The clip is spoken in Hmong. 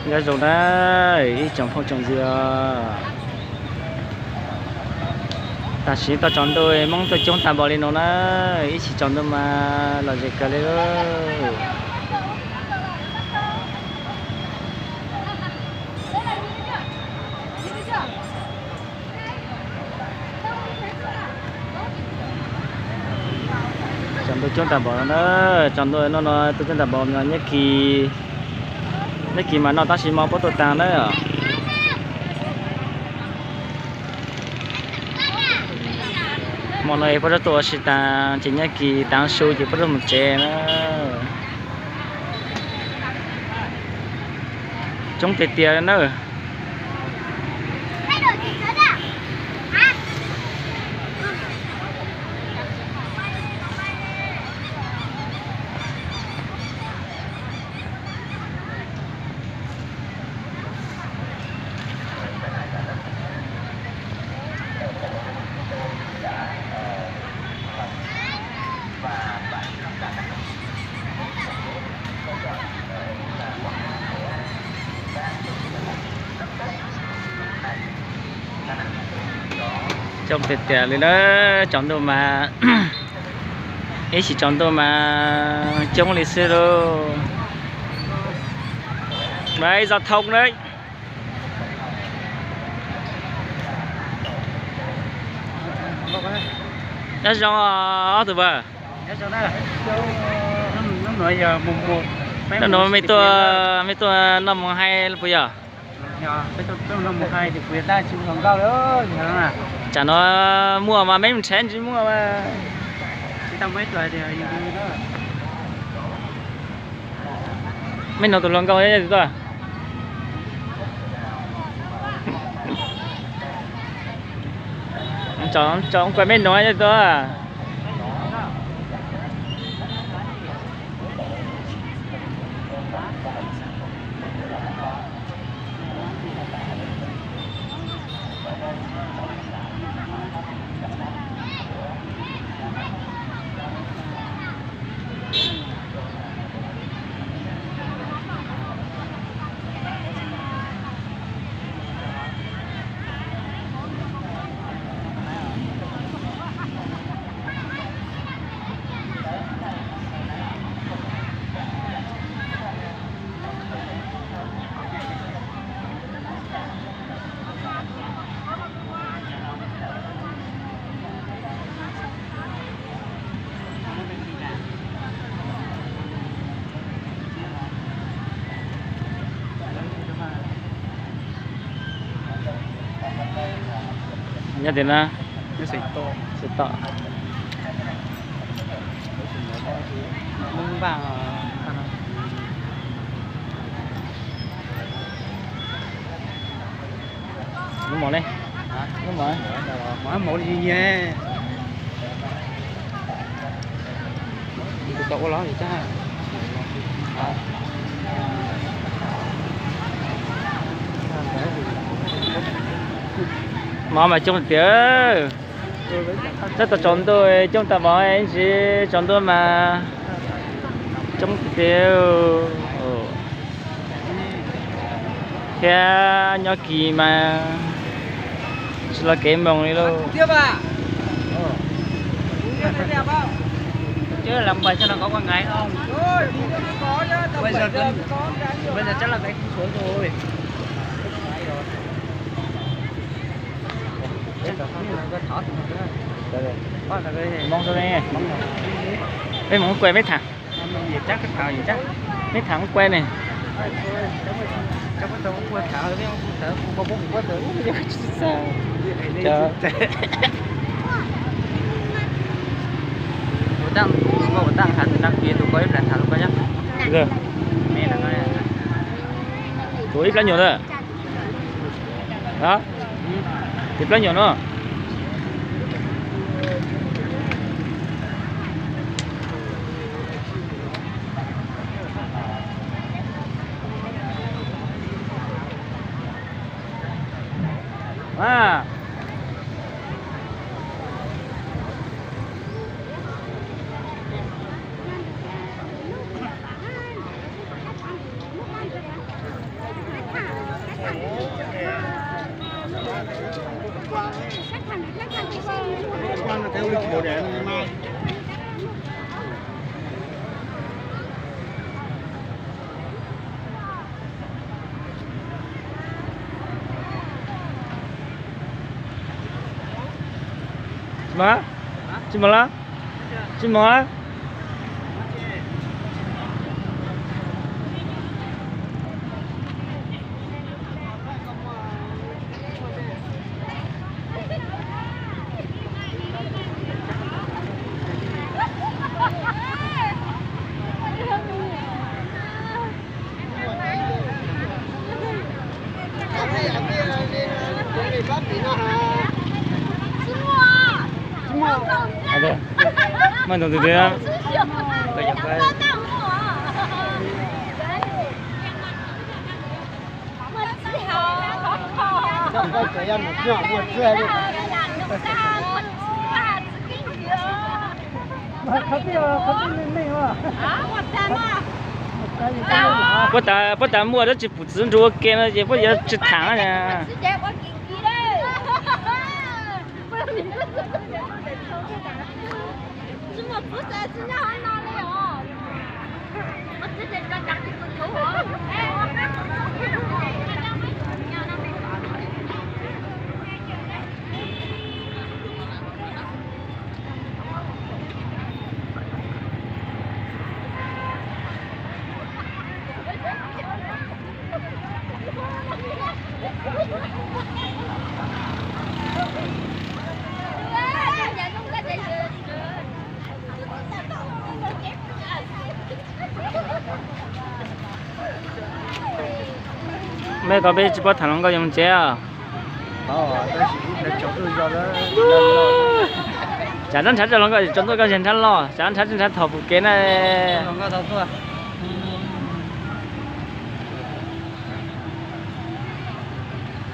Nyob zoo na ib tsoom phooj tsoom ywg, tam sim tau tsaus ntuj Hmoob tuaj coob tag npaum li no na, ib chim tsaus ntuj mas lom zem kawg li lauj. Tsaus ntuj coob tag npaum no na, tsaus ntuj no no tuaj coob tag npaum no, nyob kis, nyob kis mas noj tab sis hmo puab tuaj taag na. Hmo no puab tuaj ua si taag ces nyob kis taav su ces puab tuaj mus tsev na. Coob tiag tiag na. Coob tiag tiag li na, tsaus ntuj mas, ib chim tsaus ntuj mas coob li xwb lauj. Mas ib zos thoob na. Nyob zoo ob tug npawg. Hnub no mej tuaj, mej tuaj noj mus haib puas yog? Tsam no muaj mas mej mus tsheb tsis muaj mas. Mej no tus hluas nkauj yog tus tuaj? Tsom kuas mej nuav yog tus tuaj. Nyob tias na, xwm tom. Lub mov ne? Lub mov, mov li nyiag. Tus tau ua los tag. Mov mas coob tiag. Txog tau tsaus ntuj coob tag npaum, ib ntsis tsaus ntuj mas coob tiag. Thiab nyob kis mas tsis los kev moos li lauj. Hmoob, peb mus kuaj meb tham. Meb tham kuaj ne. Tus ib plab nyuam na. Tus plab nyuam no. Tsis mus, tsis mus lawm, tsis mus lawm. Muaj ntoo twg thiab? Puab tas, puab tas muaj dab tsi pum txiv nrug ua ke no ces puab yuav tsis tham na. Mej ko peb tsis paub tham hluas nkauj yuav mus tsev os. Tsam nrhab nrhab rau hluas nkauj tsaus ntuj koj nrhab loj, tsam nrhab nrhab thaum pum kev na.